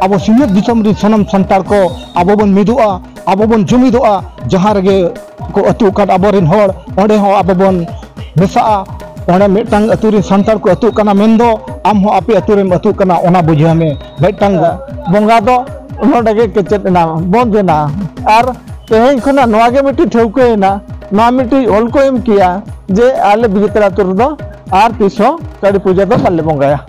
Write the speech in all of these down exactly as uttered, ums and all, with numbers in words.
ᱟᱵᱚ ᱥᱤᱧᱚᱛ ᱫᱤᱥᱚᱢ ᱨᱮᱱ ᱥᱟᱱᱟᱢ ᱥᱟᱱᱛᱟᱲ ᱠᱚ ᱟᱵᱚ ᱵᱚᱱ ᱢᱤᱫᱚᱜᱼᱟ, ᱟᱵᱚ ᱵᱚᱱ ᱡᱩᱢᱤᱫᱚᱜᱼᱟ, ᱡᱟᱦᱟᱸ ᱨᱮᱜᱮ ᱠᱚ ᱟᱹᱛᱩ ᱟᱠᱟᱫ ᱟᱵᱚᱨᱮᱱ ᱦᱚᱲ, ᱚᱸᱰᱮ ᱦᱚᱸ ᱟᱵᱚ ᱵᱚᱱ ᱢᱮᱥᱟᱜᱼᱟ᱾ ᱚᱸᱰᱮ ᱢᱤᱫᱴᱟᱝ ᱟᱹᱛᱩ ᱨᱮᱱ ᱥᱟᱱᱛᱟᱲ ᱠᱚ ᱟᱹᱛᱩᱜ ᱠᱟᱱᱟ ᱢᱮᱱᱫᱚ ᱟᱢ ᱦᱚᱸ ᱟᱯᱮ ᱟᱹᱛᱩ ᱨᱮᱢ ᱟᱹᱛᱩᱜ ᱠᱟᱱᱟ, ᱚᱱᱟ ᱵᱩᱡᱷᱟᱹᱣ ᱢᱮ᱾ ᱢᱤᱫᱴᱟᱝ ᱵᱚᱸᱜᱟ ᱫᱚ ᱱᱚᱰᱮ ᱜᱮ ᱠᱮᱪᱮᱫ ᱮᱱᱟ, ᱵᱚᱱᱫ ᱮᱱᱟ᱾ ᱟᱨ ᱛᱮᱦᱮᱧ ᱠᱷᱚᱱᱟᱜ ᱱᱚᱣᱟ ᱜᱮ ᱢᱤᱫᱴᱤᱡ ᱴᱷᱟᱹᱣᱠᱟᱹᱭᱮᱱᱟ, ᱱᱚᱣᱟ ᱢᱤᱫᱴᱤᱡ ᱚᱞ ᱠᱚ ᱮᱢ ᱠᱮᱭᱟ ᱡᱮ ᱟᱞᱮ ᱵᱤᱡᱮᱛᱟᱲᱟ ᱟᱹᱛᱩ ᱨᱮᱫᱚ ᱟᱨ ᱛᱤᱥ ᱦᱚᱸ ᱠᱟᱹᱲᱤ ᱯᱩᱡᱟᱹ ᱫᱚ ᱵᱟᱞᱮ ᱵᱚᱸᱜᱟᱭᱟ᱾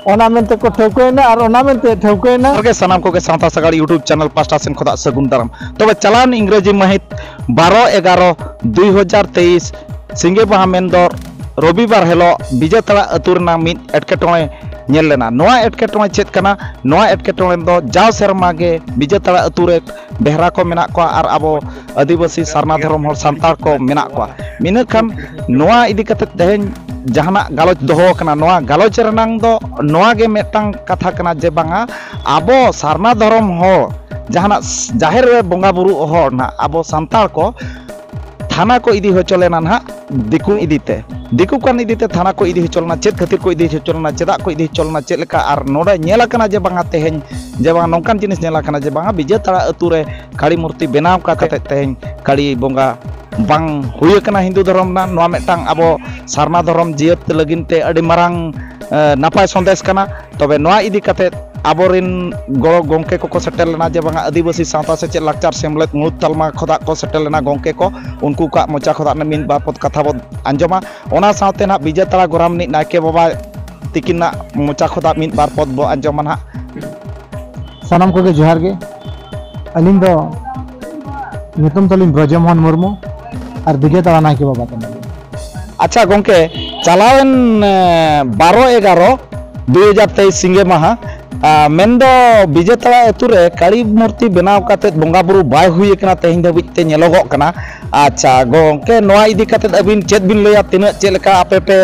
ᱚᱱᱟ ᱢᱮᱱᱛᱮ ᱠᱚ ᱴᱷᱟᱹᱣᱠᱟᱹᱭᱮᱱᱟ ᱟᱨ ᱚᱱᱟ ᱢᱮᱱᱛᱮ ᱴᱷᱟᱹᱣᱠᱟᱹᱭᱮᱱᱟ᱾ ᱡᱚᱦᱟᱨ ᱜᱮ ᱥᱟᱱᱟᱢ ᱠᱚᱜᱮ ᱥᱟᱶᱛᱟ ᱥᱟᱜᱟᱲ YouTube channel ᱯᱟᱦᱴᱟ ᱥᱮᱱ ᱠᱷᱚᱱᱟᱜ ᱥᱟᱹᱜᱩᱱ ᱫᱟᱨᱟᱢ᱾ ᱛᱚᱵᱮ ᱪᱟᱞᱟᱣᱮᱱ ᱤᱝᱨᱮᱡᱤ ᱢᱟᱹᱦᱤᱛ ᱵᱟᱨᱚ ᱮᱜᱟᱨᱚ ᱫᱩᱭ ᱦᱟᱡᱟᱨ ᱛᱮᱭᱤᱥ ᱥᱤᱸᱜᱮ ᱢᱟᱦᱟ ᱢᱮᱱᱫᱚ ᱨᱚᱵᱤᱵᱟᱨ ᱦᱤᱞᱳᱜ ᱵᱤᱡᱮᱛᱟᱲᱟ ᱟᱹᱛᱩ ᱨᱮᱱᱟᱜ ᱢᱤᱫ ᱮᱴᱠᱮᱴᱚᱬᱮ ᱧᱮᱞ ᱞᱮᱱᱟ᱾ ᱱᱚᱣᱟ ᱮᱴᱠᱮᱴᱚᱬᱮ ᱪᱮᱫ ᱠᱟᱱᱟ? ᱱᱚᱣᱟ ᱮᱴᱠᱮᱴᱚᱬᱮ ᱫᱚ ᱡᱟᱣ ᱥᱮᱨᱢᱟ ᱜᱮ ᱵᱤᱡᱮᱛᱟᱲᱟ ᱟᱹᱛᱩ ᱨᱮ ᱵᱮᱦᱨᱟ ᱠᱚ ᱢᱮᱱᱟᱜ ᱠᱚᱣᱟ ᱟᱨ ᱟᱵᱚ ᱟᱹᱫᱤᱵᱟᱹᱥᱤ ᱥᱟᱨᱱᱟ ᱫᱷᱚᱨᱚᱢ ᱦᱚᱲ ᱥᱟᱱᱛᱟᱲ ᱠᱚ ᱢᱮᱱᱟᱜ ᱠᱚᱣᱟ᱾ ᱢᱮᱱᱠᱷᱟᱱ ᱱᱚᱣᱟ ᱤᱫᱤ ᱠᱟᱛᱮ ᱛᱮᱦᱮᱧ ᱡᱟᱦᱟᱱᱟᱜ ᱜᱟᱞᱚᱪ ᱫᱚᱦᱚ ᱟᱠᱟᱱᱟ, ᱱᱚᱣᱟ ᱜᱟᱞᱚᱪ ᱨᱮᱱᱟᱝ ᱫᱚ ᱱᱚᱣᱟ ᱜᱮ ᱢᱤᱫᱴᱟᱝ ᱠᱟᱛᱷᱟ ᱠᱟᱱᱟ ᱡᱮ ᱵᱟᱝᱟ, ᱟᱵᱚ ᱥᱟᱨᱱᱟ ᱫᱷᱚᱨᱚᱢ ᱦᱚᱲ ᱡᱟᱦᱟᱱᱟᱜ ᱡᱟᱦᱮᱨ ᱨᱮ ᱵᱚᱸᱜᱟ ᱵᱩᱨᱩ ᱦᱚᱲ ᱱᱟᱦᱟᱜ ᱟᱵᱚ ᱥᱟᱱᱛᱟᱲ ᱠᱚ ᱛᱷᱟᱱᱟ ᱠᱚ ᱤᱫᱤ ᱦᱚᱪᱚ ᱞᱮᱱᱟ ᱱᱟᱦᱟᱜ ᱫᱤᱠᱩ ᱤᱫᱤᱛᱮ, ᱫᱤᱠᱩ ᱠᱟᱱ ᱤᱫᱤᱛᱮ ᱛᱷᱟᱱᱟ ᱠᱚ ᱤᱫᱤ ᱦᱚᱪᱚ ᱞᱮᱱᱟ᱾ ᱪᱮᱫ ᱠᱷᱟᱹᱛᱤᱨ ᱠᱚ ᱤᱫᱤ ᱦᱚᱪᱚ ᱞᱮᱱᱟ, ᱪᱮᱫᱟᱜ ᱠᱚ ᱤᱫᱤ ᱦᱚᱪᱚ ᱞᱮᱱᱟ, ᱪᱮᱫ ᱞᱮᱠᱟ? ᱟᱨ ᱱᱚᱰᱮ ᱧᱮᱞ ᱟᱠᱟᱱᱟ ᱡᱮ ᱵᱟᱝᱟ ᱛᱮᱦᱮᱧ ᱡᱮ ᱵᱟᱝᱟ ᱱᱚᱝᱠᱟᱱ ᱡᱤᱱᱤᱥ ᱧᱮᱞ ᱟᱠᱟᱱᱟ ᱡᱮ ᱵᱟᱝᱟ ᱵᱤᱡᱮᱛᱟᱲᱟ ᱟᱹᱛᱩ ᱨᱮ ᱠᱟᱹᱲᱤ ᱢᱩᱨᱛᱤ ᱵᱮᱱᱟᱣ ᱠᱟᱛᱮ ᱛᱮᱦᱮᱧ ᱠᱟᱹᱲᱤ ᱵᱚᱸᱜᱟ ᱵᱟᱝ ᱦᱩᱭ ᱟᱠᱟᱱᱟ ᱦᱤᱱᱫᱩ ᱫᱷᱚᱨᱚᱢ ᱨᱮᱱᱟᱜ᱾ ᱱᱚᱣᱟ ᱢᱤᱫᱴᱟᱝ ᱟᱵᱚ ᱥᱟᱨᱱᱟ ᱫᱷᱚᱨᱚᱢ ᱡᱤᱭᱟᱹᱛ ᱞᱟᱹᱜᱤᱫ ᱛᱮ ᱟᱹᱰᱤ ᱢᱟᱨᱟᱝ, ᱮ, ᱱᱟᱯᱟᱭ ᱥᱚᱱᱫᱮᱥ ᱠᱟᱱᱟ᱾ ᱛᱚᱵᱮ ᱱᱚᱣᱟ ᱤᱫᱤ ᱠᱟᱛᱮ ᱟᱵᱚᱨᱮᱱ ᱜᱚᱲᱚ ᱜᱚᱢᱠᱮ ᱠᱚᱠᱚ ᱥᱮᱴᱮᱨ ᱞᱮᱱᱟ ᱡᱮ ᱵᱟᱝᱟ ᱟᱹᱫᱤᱵᱟᱹᱥᱤ ᱥᱟᱶᱛᱟ ᱥᱮᱪᱮᱫ ᱞᱟᱠᱪᱟᱨ ᱥᱮᱢᱞᱮᱫ ᱢᱩᱬᱩᱫ ᱛᱟᱞᱢᱟ ᱠᱷᱚᱱᱟᱜ ᱠᱚ ᱥᱮᱴᱮᱨ ᱞᱮᱱᱟ ᱜᱚᱢᱠᱮ ᱠᱚ, ᱩᱱᱠᱩ ᱠᱚᱣᱟᱜ ᱢᱚᱪᱟ ᱠᱷᱚᱱᱟᱜ ᱢᱤᱫ ᱵᱟᱨ ᱯᱚᱫ ᱠᱟᱛᱷᱟ ᱵᱚᱱ ᱟᱸᱡᱚᱢᱟ᱾ ᱚᱱᱟ ᱥᱟᱶᱛᱮ ᱱᱟᱦᱟᱜ ᱵᱤᱡᱮᱛᱟᱲᱟ ᱜᱚᱨᱟᱢ ᱨᱤᱱᱤᱡ ᱱᱟᱭᱠᱮ ᱵᱟᱵᱟ ᱛᱤᱠᱤᱱᱟᱜ ᱢᱚᱪᱟ ᱠᱷᱚᱱᱟᱜ ᱢᱤᱫ ᱵᱟᱨ ᱯᱚᱫ ᱵᱚ ᱟᱸᱡᱚᱢᱟ ᱱᱟᱦᱟᱜ᱾ ᱥᱟᱱᱟᱢ ᱠᱚᱜᱮ ᱡᱚᱦᱟᱨ ᱜᱮ᱾ ᱟᱹᱞᱤᱧ ᱫᱚ ᱧᱩᱛᱩᱢ ᱛᱟᱹᱞᱤᱧ ᱵᱨᱚᱡᱚᱢᱳᱦᱚᱱ ᱢᱩᱨᱢᱩ ᱟᱨ ᱵᱤᱡᱮᱛᱟᱲᱟ ᱱᱟᱭᱠᱮ ᱵᱟᱵᱟ ᱠᱟᱱᱟᱞᱤᱧ᱾ ᱟᱪᱪᱷᱟ ᱜᱚᱢᱠᱮ, ᱪᱟᱞᱟᱣᱮᱱ, ᱮ, ᱵᱟᱨᱚ ᱮᱜᱟᱨᱚ ᱫᱩᱭ ᱦᱟᱡᱟᱨ ᱛᱮᱭᱤᱥ ᱥᱤᱸᱜᱮ ᱢᱟᱦᱟ, ᱟ, ᱢᱮᱱᱫᱚ ᱵᱤᱡᱮᱛᱟᱲᱟ ᱟᱹᱛᱩ ᱨᱮ ᱠᱟᱹᱲᱤ ᱢᱩᱨᱛᱤ ᱵᱮᱱᱟᱣ ᱠᱟᱛᱮ ᱵᱚᱸᱜᱟ ᱵᱩᱨᱩ ᱵᱟᱭ ᱦᱩᱭ ᱟᱠᱟᱱᱟ ᱛᱮᱦᱮᱧ ᱫᱷᱟᱹᱵᱤᱡ ᱛᱮ ᱧᱮᱞᱚᱜᱚᱜ ᱠᱟᱱᱟ᱾ ᱟᱪᱪᱷᱟ ᱜᱚᱢᱠᱮ, ᱱᱚᱣᱟ ᱤᱫᱤ ᱠᱟᱛᱮ ᱟᱹᱵᱤᱱ ᱪᱮᱫ ᱵᱤᱱ ᱞᱟᱹᱭᱟ? ᱛᱤᱱᱟᱹᱜ ᱪᱮᱫ ᱞᱮᱠᱟ ᱟᱯᱮ ᱯᱮ,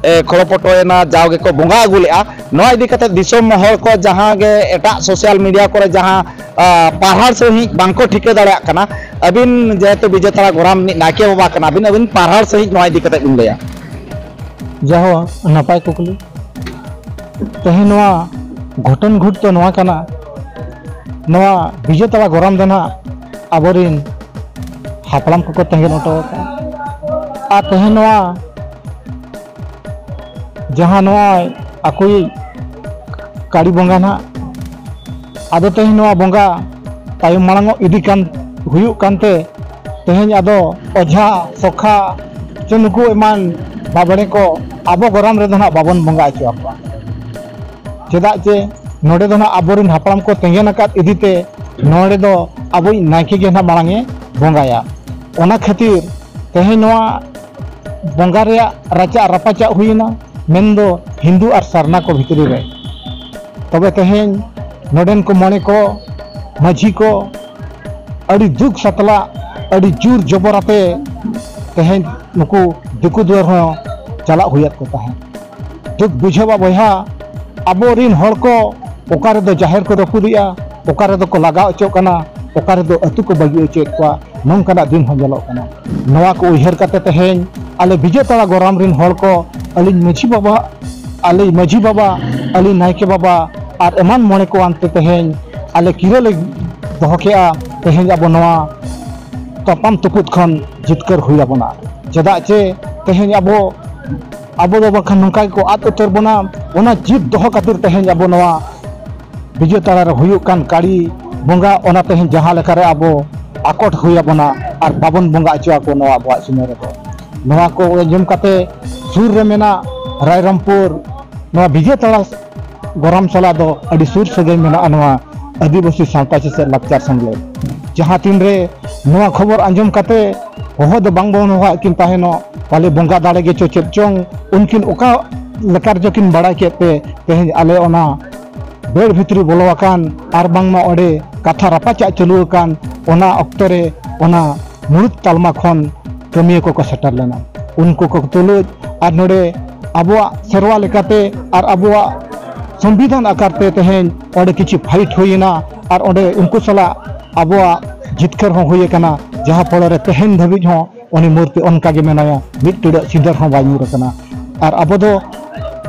ᱮ, ᱠᱷᱚᱲᱚᱯᱚᱴᱚᱭᱮᱱᱟ, ᱡᱟᱣ ᱜᱮᱠᱚ ᱵᱚᱸᱜᱟ ᱟᱹᱜᱩ ᱞᱮᱜᱼᱟ? ᱱᱚᱣᱟ ᱤᱫᱤ ᱠᱟᱛᱮ ᱫᱤᱥᱚᱢ ᱦᱚᱲ ᱠᱚ ᱡᱟᱦᱟᱸ ᱜᱮ ᱮᱴᱟᱜ social media ᱠᱚᱨᱮ ᱡᱟᱦᱟᱸ, ᱟ, ᱯᱟᱨᱦᱟᱲ ᱥᱟᱺᱦᱤᱡ ᱵᱟᱝᱠᱚ ᱴᱷᱤᱠᱟᱹ ᱫᱟᱲᱮᱭᱟᱜ ᱠᱟᱱᱟ, ᱟᱹᱵᱤᱱ ᱡᱮᱦᱮᱛᱩ ᱵᱤᱡᱮᱛᱟᱲᱟ ᱜᱚᱨᱟᱢ ᱨᱤᱱᱤᱡ ᱱᱟᱭᱠᱮ ᱵᱟᱵᱟ ᱠᱟᱱᱟ ᱵᱤᱱ, ᱟᱹᱵᱤᱱ ᱯᱟᱨᱦᱟᱲ ᱥᱟᱺᱦᱤᱡ ᱱᱚᱣᱟ ᱤᱫᱤ ᱠᱟᱛᱮ ᱵᱤᱱ ᱞᱟᱹᱭᱟ᱾ ᱡᱟᱦᱳ, ᱱᱟᱯᱟᱭ ᱠᱩᱠᱞᱤ᱾ ᱛᱮᱦᱮᱧ ᱱᱚᱣᱟ ᱜᱷᱚᱴᱚᱱ ᱜᱷᱚᱴ ᱫᱚ ᱱᱚᱣᱟ ᱠᱟᱱᱟ, ᱱᱚᱣᱟ ᱵᱤᱡᱮᱛᱟᱲᱟ ᱜᱚᱨᱟᱢ ᱫᱚ ᱱᱟᱦᱟᱜ ᱟᱵᱚᱨᱤᱱ ᱦᱟᱯᱲᱟᱢ ᱠᱚᱠᱚ ᱛᱮᱸᱜᱮᱱ ᱦᱚᱴᱚ ᱟᱠᱟᱫᱼᱟ᱾ ᱟᱨ ᱛᱮᱦᱮᱧ ᱱᱚᱣᱟ ᱡᱟᱦᱟᱸ ᱱᱚᱜᱼᱚᱭ ᱟᱠᱚᱭᱤᱡ ᱠᱟᱹᱲᱤ ᱵᱚᱸᱜᱟ ᱱᱟᱦᱟᱜ, ᱟᱫᱚ ᱛᱮᱦᱮᱧ ᱱᱚᱣᱟ ᱵᱚᱸᱜᱟ ᱛᱟᱭᱚᱢ ᱢᱟᱲᱟᱝ ᱚᱜ ᱤᱫᱤ ᱠᱟᱱ ᱦᱩᱭᱩᱜ ᱠᱟᱱᱛᱮ, ᱛᱮᱦᱮᱧ ᱟᱫᱚ ᱚᱡᱷᱟ, ᱥᱚᱠᱷᱟ, ᱪᱮ ᱱᱩᱠᱩ ᱮᱢᱟᱱ ᱵᱟᱵᱽᱲᱮ ᱠᱚ ᱟᱵᱚ ᱜᱚᱨᱟᱢ ᱨᱮᱫᱚ ᱱᱟᱦᱟᱜ ᱵᱟᱵᱚᱱ ᱵᱚᱸᱜᱟ ᱦᱚᱪᱚ ᱟᱠᱚᱣᱟ᱾ ᱪᱮᱫᱟᱜ ᱪᱮ ᱱᱚᱰᱮ ᱫᱚ ᱱᱟᱦᱟᱜ ᱟᱵᱚᱨᱮᱱ ᱦᱟᱯᱲᱟᱢ ᱠᱚ ᱛᱮᱸᱜᱮᱱ ᱟᱠᱟᱫ ᱤᱫᱤᱛᱮ ᱱᱚᱰᱮ ᱫᱚ ᱟᱵᱚᱭᱤᱡ ᱱᱟᱭᱠᱮ ᱜᱮ ᱱᱟᱦᱟᱜ ᱢᱟᱲᱟᱝ ᱮ ᱵᱚᱸᱜᱟᱭᱟ᱾ ᱚᱱᱟ ᱠᱷᱟᱹᱛᱤᱨ ᱛᱮᱦᱮᱧ ᱱᱚᱣᱟ ᱵᱚᱸᱜᱟ ᱨᱮᱭᱟᱜ ᱨᱟᱪᱟᱜ ᱨᱟᱯᱟᱪᱟᱜ ᱦᱩᱭᱮᱱᱟ, ᱢᱮᱱᱫᱚ ᱦᱤᱱᱫᱩ ᱟᱨ ᱥᱟᱨᱱᱟ ᱠᱚ ᱵᱷᱤᱛᱨᱤ ᱨᱮ᱾ ᱛᱚᱵᱮ ᱛᱮᱦᱮᱧ ᱱᱚᱰᱮᱱ ᱠᱚ ᱢᱚᱬᱮ ᱠᱚ, ᱢᱟᱹᱡᱷᱤ ᱠᱚ ᱟᱹᱰᱤ ᱫᱩᱠ ᱥᱟᱛᱞᱟ, ᱟᱹᱰᱤ ᱡᱳᱨ ᱡᱚᱵᱚᱨ ᱟᱛᱮ ᱛᱮᱦᱮᱧ ᱱᱩᱠᱩ ᱫᱤᱠᱩ ᱫᱩᱣᱟᱹᱨ ᱦᱚᱸ ᱪᱟᱞᱟᱜ ᱦᱩᱭᱟᱫ ᱠᱚ ᱛᱟᱦᱮᱸᱫ᱾ ᱫᱩᱠ ᱵᱩᱡᱷᱟᱹᱣᱟ ᱵᱚᱭᱦᱟ, ᱟᱵᱚᱨᱤᱱ ᱦᱚᱲ ᱠᱚ ᱚᱠᱟ ᱨᱮᱫᱚ ᱡᱟᱦᱮᱨ ᱠᱚ ᱨᱟᱹᱯᱩᱫᱮᱜᱼᱟ, ᱚᱠᱟ ᱨᱮᱫᱚ ᱠᱚ ᱞᱟᱜᱟᱣ ᱦᱚᱪᱚᱜ ᱠᱟᱱᱟ, ᱚᱠᱟ ᱨᱮᱫᱚ ᱟᱹᱛᱩ ᱠᱚ ᱵᱟᱹᱜᱤ ᱦᱚᱪᱚᱭᱮᱫ ᱠᱚᱣᱟ, ᱱᱚᱝᱠᱟᱱᱟᱜ ᱫᱤᱱ ᱦᱚᱸ ᱧᱮᱞᱚᱜ ᱠᱟᱱᱟ᱾ ᱱᱚᱣᱟ ᱠᱚ ᱩᱭᱦᱟᱹᱨ ᱠᱟᱛᱮ ᱛᱮᱦᱮᱧ ᱟᱞᱮ ᱵᱤᱡᱮᱛᱟᱲᱟ ᱜᱚᱨᱟᱢ ᱨᱤᱱ ᱦᱚᱲ ᱠᱚ, ᱟᱹᱞᱤᱧ ᱢᱟᱹᱡᱷᱤ ᱵᱟᱵᱟ, ᱟᱹᱞᱤᱧ ᱢᱟᱹᱡᱷᱤ ᱵᱟᱵᱟ, ᱟᱹᱞᱤᱧ ᱱᱟᱭᱠᱮ ᱵᱟᱵᱟ ᱟᱨ ᱮᱢᱟᱱ ᱢᱚᱬᱮ ᱠᱚ ᱟᱱᱛᱮ ᱛᱮᱦᱮᱧ ᱟᱞᱮ ᱠᱤᱨᱟᱹ ᱞᱮ ᱫᱚᱦᱚ ᱠᱮᱜᱼᱟ᱾ ᱛᱮᱦᱮᱧ ᱟᱵᱚ ᱱᱚᱣᱟ ᱛᱟᱯᱟᱢ ᱛᱩᱯᱩᱫ ᱠᱷᱚᱱ ᱡᱤᱛᱠᱟᱹᱨ ᱦᱩᱭ ᱟᱵᱚᱱᱟ᱾ ᱪᱮᱫᱟᱜ ᱪᱮ ᱛᱮᱦᱮᱧ ᱟᱵᱚ, ᱟᱵᱚ ᱫᱚ ᱵᱟᱝᱠᱷᱟᱱ ᱱᱚᱝᱠᱟ ᱜᱮᱠᱚ ᱟᱫ ᱩᱛᱟᱹᱨ ᱵᱚᱱᱟ᱾ ᱚᱱᱟ ᱡᱤᱛ ᱫᱚᱦᱚ ᱠᱷᱟᱹᱛᱤᱨ ᱛᱮᱦᱮᱧ ᱟᱵᱚ ᱱᱚᱣᱟ ᱵᱤᱡᱚᱭ ᱛᱟᱲᱟ ᱨᱮ ᱦᱩᱭᱩᱜ ᱠᱟᱱ ᱠᱟᱹᱲᱤ ᱵᱚᱸᱜᱟ, ᱚᱱᱟ ᱛᱮᱦᱮᱧ ᱡᱟᱦᱟᱸ ᱞᱮᱠᱟᱨᱮ ᱟᱵᱚ ᱟᱠᱚᱴ ᱦᱩᱭ ᱟᱵᱚᱱᱟ ᱟᱨ ᱵᱟᱵᱚᱱ ᱵᱚᱸᱜᱟ ᱦᱚᱪᱚ ᱟᱠᱚ ᱱᱚᱣᱟ ᱟᱵᱚᱣᱟᱜ ᱥᱤᱢᱟᱹ ᱨᱮᱫᱚ᱾ ᱱᱚᱣᱟ ᱠᱚ ᱟᱸᱡᱚᱢ ᱠᱟᱛᱮ ᱥᱩᱨ ᱨᱮ ᱢᱮᱱᱟᱜ ᱨᱟᱭᱨᱚᱝᱯᱩᱨ, ᱱᱚᱣᱟ ᱵᱤᱡᱚᱭ ᱛᱟᱲᱟ ᱜᱚᱨᱟᱢ ᱥᱟᱞᱟᱜ ᱫᱚ ᱟᱹᱰᱤ ᱥᱩᱨ ᱥᱟᱹᱜᱟᱹᱭ ᱢᱮᱱᱟᱜᱼᱟ ᱱᱚᱣᱟ ᱟᱹᱫᱤᱵᱟᱹᱥᱤ ᱥᱟᱶᱛᱟ ᱥᱮᱪᱮᱫ ᱞᱟᱠᱪᱟᱨ ᱥᱮᱢᱞᱮᱫ᱾ ᱡᱟᱦᱟᱸ ᱛᱤᱱᱨᱮ ᱱᱚᱣᱟ ᱠᱷᱚᱵᱚᱨ ᱟᱸᱡᱚᱢ ᱠᱟᱛᱮ ᱦᱚᱦᱚ ᱫᱚ ᱵᱟᱝ ᱵᱚᱱ ᱦᱚᱦᱚᱣᱟᱫ ᱠᱤᱱ ᱛᱟᱦᱮᱱᱚᱜ, ᱯᱟᱞᱮ ᱵᱚᱸᱜᱟ ᱫᱟᱲᱮ ᱜᱮᱪᱚ ᱪᱮᱫ ᱪᱚᱝ, ᱩᱱᱠᱤᱱ ᱚᱠᱟ ᱞᱮᱠᱟ ᱨᱮᱪᱚ ᱠᱤᱱ ᱵᱟᱲᱟᱭ ᱠᱮᱫ ᱛᱮ ᱛᱮᱦᱮᱧ ᱟᱞᱮ ᱚᱱᱟ ᱵᱮᱲ ᱵᱷᱤᱛᱨᱤ ᱵᱚᱞᱚ ᱟᱠᱟᱱ ᱟᱨ ᱵᱟᱝᱢᱟ ᱚᱸᱰᱮ ᱠᱟᱛᱷᱟ ᱨᱟᱯᱟᱪᱟᱜ ᱪᱟᱹᱞᱩ ᱟᱠᱟᱱ ᱚᱱᱟ ᱚᱠᱛᱚ ᱨᱮ ᱚᱱᱟ ᱢᱩᱲᱩᱫ ᱛᱟᱞᱢᱟ ᱠᱷᱚᱱ ᱠᱟᱹᱢᱤᱭᱟᱹ ᱠᱚᱠᱚ ᱥᱮᱴᱮᱨ ᱞᱮᱱᱟ᱾ ᱩᱱᱠᱩ ᱠᱚ ᱛᱩᱞᱩᱡ ᱟᱨ ᱱᱚᱰᱮ ᱟᱵᱚᱣᱟᱜ ᱥᱮᱨᱣᱟ ᱞᱮᱠᱟᱛᱮ ᱟᱨ ᱟᱵᱚᱣᱟᱜ ᱥᱚᱝᱵᱤᱫᱷᱟᱱ ᱟᱠᱟᱨ ᱛᱮ ᱛᱮᱦᱮᱧ ᱚᱸᱰᱮ ᱠᱤᱪᱷᱩ ᱯᱷᱟᱭᱤᱴ ᱦᱩᱭᱮᱱᱟ ᱟᱨ ᱚᱸᱰᱮ ᱩᱱᱠᱩ ᱥᱟᱞᱟᱜ ᱟᱵᱚᱣᱟᱜ ᱡᱤᱛᱠᱟᱹᱨ ᱦᱚᱸ ᱦᱩᱭ ᱟᱠᱟᱱᱟ, ᱡᱟᱦᱟᱸ ᱯᱚᱨᱮ ᱨᱮ ᱛᱮᱦᱮᱧ ᱫᱷᱟᱹᱵᱤᱡ ᱦᱚᱸ ᱩᱱᱤ ᱢᱩᱨᱛᱤ ᱚᱱᱠᱟ ᱜᱮ ᱢᱮᱱᱟᱭᱟ, ᱢᱤᱫ ᱴᱤᱰᱟᱹᱜ ᱥᱤᱸᱫᱟᱹᱨ ᱦᱚᱸ ᱵᱟᱭ ᱧᱩᱨ ᱟᱠᱟᱱᱟ᱾ ᱟᱨ ᱟᱵᱚ ᱫᱚ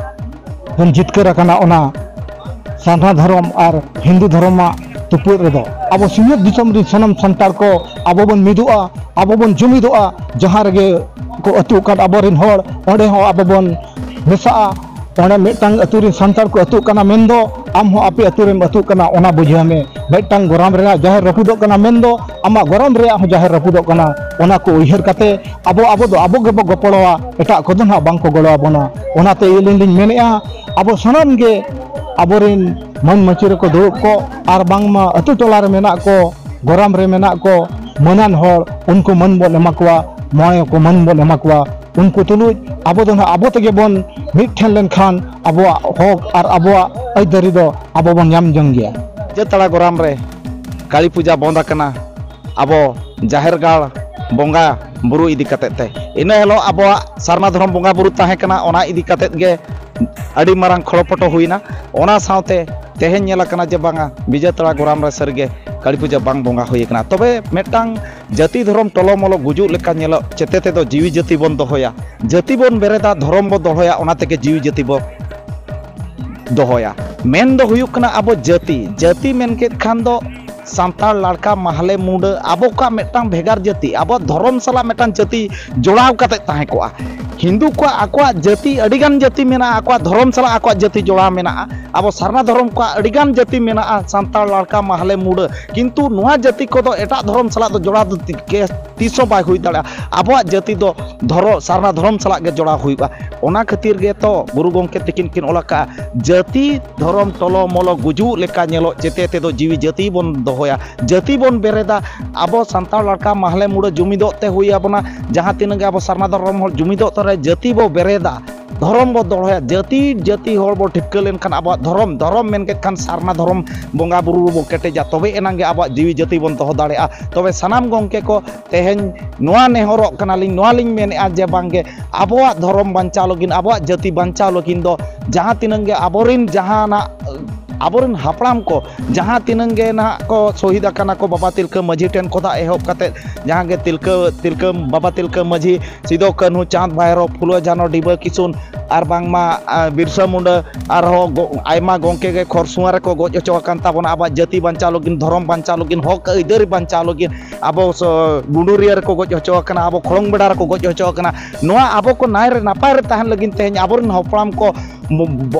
ᱵᱚᱱ ᱡᱤᱛᱠᱟᱹᱨ ᱟᱠᱟᱱᱟ ᱚᱱᱟ ᱥᱟᱨᱱᱟ ᱫᱷᱚᱨᱚᱢ ᱟᱨ ᱦᱤᱱᱫᱩ ᱫᱷᱚᱨᱚᱢᱟᱜ ᱛᱩᱯᱩᱫ ᱨᱮᱫᱚ ᱟᱵᱚ ᱥᱤᱧᱚᱛ ᱫᱤᱥᱚᱢ ᱨᱮᱱ ᱥᱟᱱᱟᱢ ᱥᱟᱱᱛᱟᱲ ᱠᱚ ᱟᱵᱚ ᱵᱚᱱ ᱢᱤᱫᱚᱜᱼᱟ, ᱟᱵᱚ ᱵᱚᱱ ᱡᱩᱢᱤᱫᱚᱜᱼᱟ᱾ ᱡᱟᱦᱟᱸ ᱨᱮᱜᱮ ᱠᱚ ᱟᱹᱛᱩᱜ ᱠᱟᱱ ᱟᱵᱚᱨᱮᱱ ᱦᱚᱲ, ᱚᱸᱰᱮ ᱦᱚᱸ ᱟᱵᱚ ᱵᱚᱱ ᱢᱮᱥᱟᱜᱼᱟ᱾ ᱚᱸᱰᱮ ᱢᱤᱫᱴᱟᱝ ᱟᱹᱛᱩ ᱨᱮᱱ ᱥᱟᱱᱛᱟᱲ ᱠᱚ ᱟᱹᱛᱩᱜ ᱠᱟᱱᱟ ᱢᱮᱱᱫᱚ ᱟᱢ ᱦᱚᱸ ᱟᱯᱮ ᱟᱹᱛᱩ ᱨᱮᱢ ᱟᱹᱛᱩᱜ ᱠᱟᱱᱟ, ᱚᱱᱟ ᱵᱩᱡᱷᱟᱹᱣ ᱢᱮ᱾ ᱢᱤᱫᱴᱟᱝ ᱜᱚᱨᱟᱢ ᱨᱮᱱᱟᱜ ᱡᱟᱦᱮᱨ ᱨᱟᱹᱯᱩᱫᱚᱜ ᱠᱟᱱᱟ ᱢᱮᱱᱫᱚ ᱟᱢᱟᱜ ᱜᱚᱨᱟᱢ ᱨᱮᱭᱟᱜ ᱦᱚᱸ ᱡᱟᱦᱮᱨ ᱨᱟᱹᱯᱩᱫᱚᱜ ᱠᱟᱱᱟ᱾ ᱚᱱᱟ ᱠᱚ ᱩᱭᱦᱟᱹᱨ ᱠᱟᱛᱮ ᱟᱵᱚ, ᱟᱵᱚ ᱫᱚ ᱟᱵᱚ ᱜᱮᱵᱚ ᱜᱚᱯᱚᱲᱚᱣᱟ, ᱮᱴᱟᱜ ᱠᱚᱫᱚ ᱱᱟᱦᱟᱜ ᱵᱟᱝ ᱠᱚ ᱜᱚᱲᱚ ᱟᱵᱚᱱᱟ᱾ ᱚᱱᱟᱛᱮ ᱟᱹᱞᱤᱧ ᱞᱤᱧ ᱢᱮᱱᱮᱫᱼᱟ, ᱟᱵᱚ ᱥᱟᱱᱟᱢ ᱜᱮ ᱟᱵᱚᱨᱮᱱ ᱢᱟᱹᱱ ᱢᱟᱹᱪᱤ ᱨᱮᱠᱚ ᱫᱩᱲᱩᱵ ᱠᱚᱜ, ᱟᱨ ᱵᱟᱝᱢᱟ ᱟᱹᱛᱩ ᱴᱚᱞᱟ ᱨᱮ ᱢᱮᱱᱟᱜ ᱠᱚ, ᱜᱚᱨᱟᱢ ᱨᱮ ᱢᱮᱱᱟᱜ ᱠᱚ ᱢᱟᱹᱱᱟᱱ ᱦᱚᱲ, ᱩᱱᱠᱩ ᱢᱟᱹᱱ ᱵᱚᱱ ᱮᱢᱟ ᱠᱚᱣᱟ, ᱢᱚᱬᱮ ᱠᱚ ᱢᱟᱹᱱ ᱵᱚᱱ ᱮᱢᱟ ᱠᱚᱣᱟ᱾ ᱩᱱᱠᱩ ᱛᱩᱞᱩᱡ ᱟᱵᱚ ᱫᱚ ᱱᱟᱦᱟᱜ ᱟᱵᱚ ᱛᱮᱜᱮ ᱵᱚᱱ ᱢᱤᱫ ᱴᱷᱮᱱ ᱞᱮᱱᱠᱷᱟᱱ ᱟᱵᱚᱣᱟᱜ ᱦᱚᱠ ᱟᱨ ᱟᱵᱚᱣᱟᱜ ᱟᱹᱭᱫᱟᱹᱨᱤ ᱫᱚ ᱟᱵᱚ ᱵᱚᱱ ᱧᱟᱢ ᱡᱚᱝ ᱜᱮᱭᱟ᱾ ᱡᱟᱹᱛᱟᱲᱟ ᱜᱚᱨᱟᱢ ᱨᱮ ᱠᱟᱹᱞᱤ ᱯᱩᱡᱟ ᱵᱚᱱᱫ ᱟᱠᱟᱱᱟ᱾ ᱟᱵᱚ ᱡᱟᱦᱮᱨ ᱜᱟᱲ ᱵᱚᱸᱜᱟ ᱵᱩᱨᱩ ᱤᱫᱤ ᱠᱟᱛᱮᱫ ᱛᱮ, ᱤᱱᱟᱹ ᱦᱤᱞᱳᱜ ᱟᱵᱚᱣᱟᱜ ᱥᱟᱨᱱᱟ ᱫᱷᱚᱨᱚᱢ ᱵᱚᱸᱜᱟ ᱵᱩᱨᱩ ᱛᱟᱦᱮᱸ ᱠᱟᱱᱟ, ᱚᱱᱟ ᱤᱫᱤ ᱠᱟᱛᱮᱫ ᱜᱮ ᱟᱹᱰᱤ ᱢᱟᱨᱟᱝ ᱠᱷᱚᱲᱚᱯᱚᱴᱚ ᱦᱩᱭᱱᱟ᱾ ᱚᱱᱟ ᱥᱟᱶᱛᱮ ᱛᱮᱦᱮᱧ ᱧᱮᱞ ᱟᱠᱟᱱᱟ ᱡᱮ ᱵᱟᱝᱟ, ᱵᱤᱡᱚᱭᱛᱟᱲᱟ ᱜᱚᱨᱟᱢ ᱨᱮ ᱥᱟᱹᱨᱤᱜᱮ ᱠᱟᱹᱞᱤ ᱯᱩᱡᱟᱹ ᱵᱟᱝ ᱵᱚᱸᱜᱟ ᱦᱩᱭ ᱟᱠᱟᱱᱟ᱾ ᱛᱚᱵᱮ ᱢᱤᱫᱴᱟᱝ ᱡᱟᱹᱛᱤ ᱫᱷᱚᱨᱚᱢ ᱴᱚᱞᱚᱢᱚᱞᱚ ᱜᱩᱡᱩᱜ ᱞᱮᱠᱟ ᱧᱮᱞᱚᱜ ᱪᱮᱛᱮ ᱛᱮᱫᱚ ᱡᱤᱣᱤ ᱡᱟᱹᱛᱤ ᱵᱚᱱ ᱫᱚᱦᱚᱭᱟ, ᱡᱟᱹᱛᱤ ᱵᱚᱱ ᱵᱮᱨᱮᱫᱟ, ᱫᱷᱚᱨᱚᱢ ᱵᱚ ᱫᱚᱦᱚᱭᱟ, ᱚᱱᱟ ᱛᱮᱜᱮ ᱡᱤᱣᱤ ᱡᱟᱹᱛᱤ ᱵᱚ ᱫᱚᱦᱚᱭᱟ᱾ ᱢᱮᱱ ᱫᱚ ᱦᱩᱭᱩᱜ ᱠᱟᱱᱟ ᱟᱵᱚ ᱡᱟᱹᱛᱤ, ᱡᱟᱹᱛᱤ ᱢᱮᱱ ᱠᱮᱫ ᱠᱷᱟᱱ ᱫᱚ ᱥᱟᱱᱛᱟᱲ, ᱞᱟᱲᱠᱟ, ᱢᱟᱦᱞᱮ, ᱢᱩᱰᱟᱹ, ᱟᱵᱚ ᱠᱚᱣᱟᱜ ᱢᱤᱫᱴᱟᱝ ᱵᱷᱮᱜᱟᱨ ᱡᱟᱹᱛᱤ, ᱟᱵᱚ ᱫᱷᱚᱨᱚᱢ ᱥᱟᱞᱟᱜ ᱢᱤᱫᱴᱟᱝ ᱡᱟᱹᱛᱤ ᱡᱚᱲᱟᱣ ᱠᱟᱛᱮ ᱛᱟᱦᱮᱸ ᱠᱚᱜᱼᱟ᱾ ᱦᱤᱱᱫᱩ ᱠᱚᱣᱟᱜ ᱟᱠᱚᱣᱟᱜ ᱡᱟᱹᱛᱤ ᱟᱹᱰᱤᱜᱟᱱ ᱡᱟᱹᱛᱤ ᱢᱮᱱᱟᱜᱼᱟ, ᱟᱠᱚᱣᱟᱜ ᱫᱷᱚᱨᱚᱢ ᱥᱟᱞᱟᱜ ᱟᱠᱚᱣᱟᱜ ᱡᱟᱹᱛᱤ ᱡᱚᱲᱟᱣ ᱢᱮᱱᱟᱜᱼᱟ᱾ ᱟᱵᱚ ᱥᱟᱨᱱᱟ ᱫᱷᱚᱨᱚᱢ ᱠᱚᱣᱟᱜ ᱟᱹᱰᱤᱜᱟᱱ ᱡᱟᱹᱛᱤ ᱢᱮᱱᱟᱜᱼᱟ, ᱥᱟᱱᱛᱟᱲ, ᱞᱟᱲᱠᱟ, ᱢᱟᱦᱞᱮ, ᱢᱩᱰᱟᱹ, ᱠᱤᱱᱛᱩ ᱱᱚᱣᱟ ᱡᱟᱹᱛᱤ ᱠᱚᱫᱚ ᱮᱴᱟᱜ ᱫᱷᱚᱨᱚᱢ ᱥᱟᱞᱟᱜ ᱫᱚ ᱡᱚᱲᱟᱣ ᱫᱚ ᱛᱤ-, ᱠᱮ-, ᱛᱤᱥ ᱦᱚᱸ ᱵᱟᱭ ᱦᱩᱭ ᱫᱟᱲᱮᱭᱟᱜᱼᱟ᱾ ᱟᱵᱚᱣᱟᱜ ᱡᱟᱹᱛᱤ ᱫᱚ ᱫᱷᱚᱨᱚ-, ᱥᱟᱨᱱᱟ ᱫᱷᱚᱨᱚᱢ ᱥᱟᱞᱟᱜ ᱜᱮ ᱡᱚᱲᱟᱣ ᱦᱩᱭᱩᱜᱼᱟ᱾ ᱚᱱᱟ ᱠᱷᱟᱹᱛᱤᱨ ᱜᱮᱛᱚ ᱜᱩᱨᱩ ᱜᱚᱢᱠᱮ ᱛᱤᱠᱤᱱ ᱠᱤᱱ ᱚᱞ ᱟᱠᱟᱫᱼᱟ, ᱡᱟᱹᱛᱤ ᱫᱷᱚᱨᱚᱢ ᱴᱚᱞᱚ ᱢᱚᱞᱚ ᱜᱩᱡᱩᱜ ᱞᱮᱠᱟ ᱧᱮᱞᱚᱜ ᱪᱮᱛᱮ ᱛᱮᱫᱚ ᱡᱤᱣᱤ ᱡᱟᱹᱛᱤ ᱵᱚᱱ ᱫᱚᱦᱚᱭᱟ, ᱡᱟᱹᱛᱤ ᱵᱚᱱ ᱵᱮᱨᱮᱫᱟ᱾ ᱟᱵᱚ ᱥᱟᱱᱛᱟᱲ ᱞᱟᱲᱠᱟ ᱢᱟᱦᱞᱮ ᱢᱩᱲᱟᱹ ᱡᱩᱢᱤᱫᱚᱜ ᱛᱮ ᱦᱩᱭ ᱟᱵᱚᱱᱟ᱾ ᱡᱟᱦᱟᱸ ᱛᱤᱱᱟᱹᱜ ᱜᱮ ᱟᱵᱚ ᱥᱟᱨᱱᱟ ᱫᱷᱚᱨᱚᱢ ᱦᱚᱲ ᱡᱩᱢᱤᱫᱚᱜ ᱛᱮ ᱨᱮ ᱡᱟᱹᱛᱤ ᱵᱚ ᱵᱮᱨᱮᱫᱟ, ᱫᱷᱚᱨᱚᱢ ᱵᱚ ᱫᱚᱦᱚᱭᱟ᱾ ᱡᱟᱹᱛᱤ, ᱡᱟᱹᱛᱤ ᱦᱚᱲ ᱵᱚ ᱴᱷᱤᱠᱟᱹ ᱞᱮᱱᱠᱷᱟᱱ ᱟᱵᱚᱣᱟᱜ ᱫᱷᱚᱨᱚᱢ, ᱫᱷᱚᱨᱚᱢ ᱢᱮᱱ ᱠᱮᱫ ᱠᱷᱟᱱ ᱥᱟᱨᱱᱟ ᱫᱷᱚᱨᱚᱢ ᱵᱚᱸᱜᱟ ᱵᱩᱨᱩ ᱵᱚ ᱠᱮᱴᱮᱡᱟ, ᱛᱚᱵᱮ ᱮᱱᱟᱝ ᱜᱮ ᱟᱵᱚᱣᱟᱜ ᱡᱤᱣᱤ ᱡᱟᱹᱛᱤ ᱵᱚᱱ ᱫᱚᱦᱚ ᱫᱟᱲᱮᱭᱟᱜᱼᱟ᱾ ᱛᱚᱵᱮ ᱥᱟᱱᱟᱢ ᱜᱚᱢᱠᱮ ᱠᱚ ᱛᱮᱦᱮᱧ ᱱᱚᱣᱟ ᱱᱮᱦᱚᱨᱚᱜ ᱠᱟᱱᱟᱞᱤᱧ, ᱱᱚᱣᱟ ᱞᱤᱧ ᱢᱮᱱᱮᱫᱼᱟ ᱡᱮ ᱵᱟᱝᱜᱮ ᱟᱵᱚᱣᱟᱜ ᱫᱷᱚᱨᱚᱢ ᱵᱟᱧᱪᱟᱣ ᱞᱟᱹᱜᱤᱫ, ᱟᱵᱚᱣᱟᱜ ᱡᱟᱹᱛᱤ ᱵᱟᱧᱪᱟᱣ ᱞᱟᱹᱜᱤᱫ ᱫᱚ ᱡᱟᱦᱟᱸ ᱛᱤᱱᱟᱹᱜ ᱜᱮ ᱟᱵᱚᱨᱮᱱ ᱡᱟᱦᱟᱱᱟᱜ, ᱟᱵᱚᱨᱮᱱ ᱦᱟᱯᱲᱟᱢ ᱠᱚ ᱡᱟᱦᱟᱸ ᱛᱤᱱᱟᱹᱜ ᱜᱮ ᱱᱟᱦᱟᱜ ᱠᱚ ᱥᱚᱦᱤᱫ ᱟᱠᱟᱱᱟ ᱠᱚ, ᱵᱟᱵᱟ ᱛᱤᱞᱠᱟᱹ ᱢᱟᱹᱡᱷᱤ ᱴᱷᱮᱱ ᱠᱷᱚᱱᱟᱜ ᱮᱦᱚᱵ ᱠᱟᱛᱮᱫ ᱡᱟᱦᱟᱸ ᱜᱮ ᱛᱤᱞᱠᱟᱹ, ᱛᱤᱞᱠᱟᱹ, ᱵᱟᱵᱟ ᱛᱤᱞᱠᱟᱹ ᱢᱟᱹᱡᱷᱤ, ᱥᱤᱫᱚ ᱠᱟᱹᱱᱦᱩ, ᱪᱟᱸᱫᱽ ᱵᱷᱟᱭᱨᱚ, ᱯᱷᱩᱞᱳ ᱡᱷᱟᱱᱚ, ᱰᱤᱵᱟᱹ ᱠᱤᱥᱩᱱ, ᱟᱨ ᱵᱟᱝᱢᱟ ᱵᱤᱨᱥᱟ ᱢᱩᱱᱰᱟ ᱟᱨᱦᱚᱸ ᱟᱭᱢᱟ ᱜᱚᱢᱠᱮ ᱜᱮ ᱠᱷᱚᱨᱥᱩᱣᱟ ᱨᱮᱠᱚ ᱜᱚᱡ ᱦᱚᱪᱚ ᱟᱠᱟᱱ ᱛᱟᱵᱚᱱᱟ᱾ ᱟᱵᱚᱣᱟᱜ ᱡᱟᱹᱛᱤ ᱵᱟᱧᱪᱟᱣ ᱞᱟᱹᱜᱤᱫ, ᱫᱷᱚᱨᱚᱢ ᱵᱟᱧᱪᱟᱣ ᱞᱟᱹᱜᱤᱫ, ᱦᱚᱠ ᱟᱹᱭᱫᱟᱹᱨᱤ ᱵᱟᱧᱪᱟᱣ ᱞᱟᱹᱜᱤᱫ, ᱟᱵᱚ ᱜᱩᱰᱩᱨᱤᱭᱟᱹ ᱨᱮᱠᱚ ᱜᱚᱡ ᱦᱚᱪᱚ ᱟᱠᱟᱱᱟ, ᱟᱵᱚ ᱠᱷᱚᱲᱚᱝ ᱵᱮᱲᱟ ᱨᱮᱠᱚ ᱜᱚᱡ ᱦᱚᱪᱚ ᱟᱠᱟᱱᱟ᱾ ᱱᱚᱣᱟ ᱟᱵᱚ ᱠᱚ ᱱᱟᱭ ᱨᱮ ᱱᱟᱯᱟᱭ ᱨᱮ ᱛᱟᱦᱮᱱ ᱞᱟᱹᱜᱤᱫ ᱛᱮᱦᱮᱧ ᱟᱵᱚᱨᱮᱱ ᱦᱟᱯᱲᱟᱢ ᱠᱚ